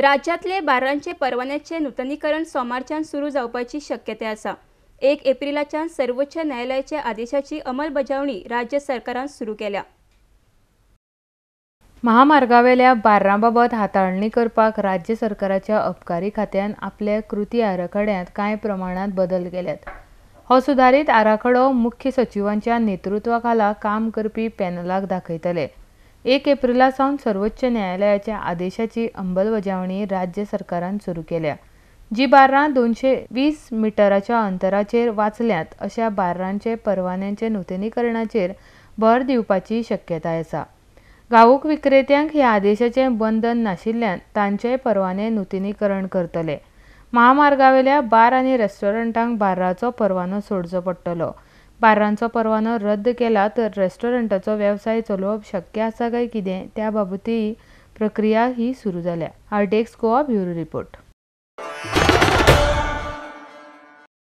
राज्यांतले बार्रांचे परवान्याचे नूतनीकरण सोमारच्यान सुरू जावपाची शक्यताय आसा. 1 एप्रिलाच्यान सर्वोच्च न्यायालयाच्या आदेशाची अंमलबजावणी राज्य सरकारान सुरू केल्या. महामार्गावेल्या बार्रां बाबत हाताळणी करपाक राज्य सरकाराच्या अबकारी खात्यान आपल्या कृती आराखड्यांत कांय प्रमाणांत बदल केल्यात. हो सुदारीत आराखडो मुख्य सचिवांच्या नेतृत्वाखाला काम करपी पॅनलाक दाखयतले. 1 एप्रिला सावन सर्वोच्च न्यायालयाच्या आदेशाची अंमलबजावणी राज्य सरकारान सुरू केल्या. जी बार्रां 220 मिटराच्या अंतराचेर वाचल्यांत अशा बार्रांचे परवान्यांचे नुतनीकरणाचेर भर दिवपाची शक्यताय आसा. घाऊक विक्रेत्यांक ह्या आदेशाचें बंधन नाशिल्ल्यान तांचेय परवाने नुतनीकरण करतले. महामार्गावेल्या बार आनी रेस्टॉरंटांक बार्राचो परवानो सोडचो पडटलो. बार्रांचो परवानो रद्द केला तर रेस्टॉरंटाचो वेवसाय चलोवप शक्य आसा काय कितें त्या बाबतीय प्रक्रिया ही सुरू जाल्या. RTX Goa bureau report.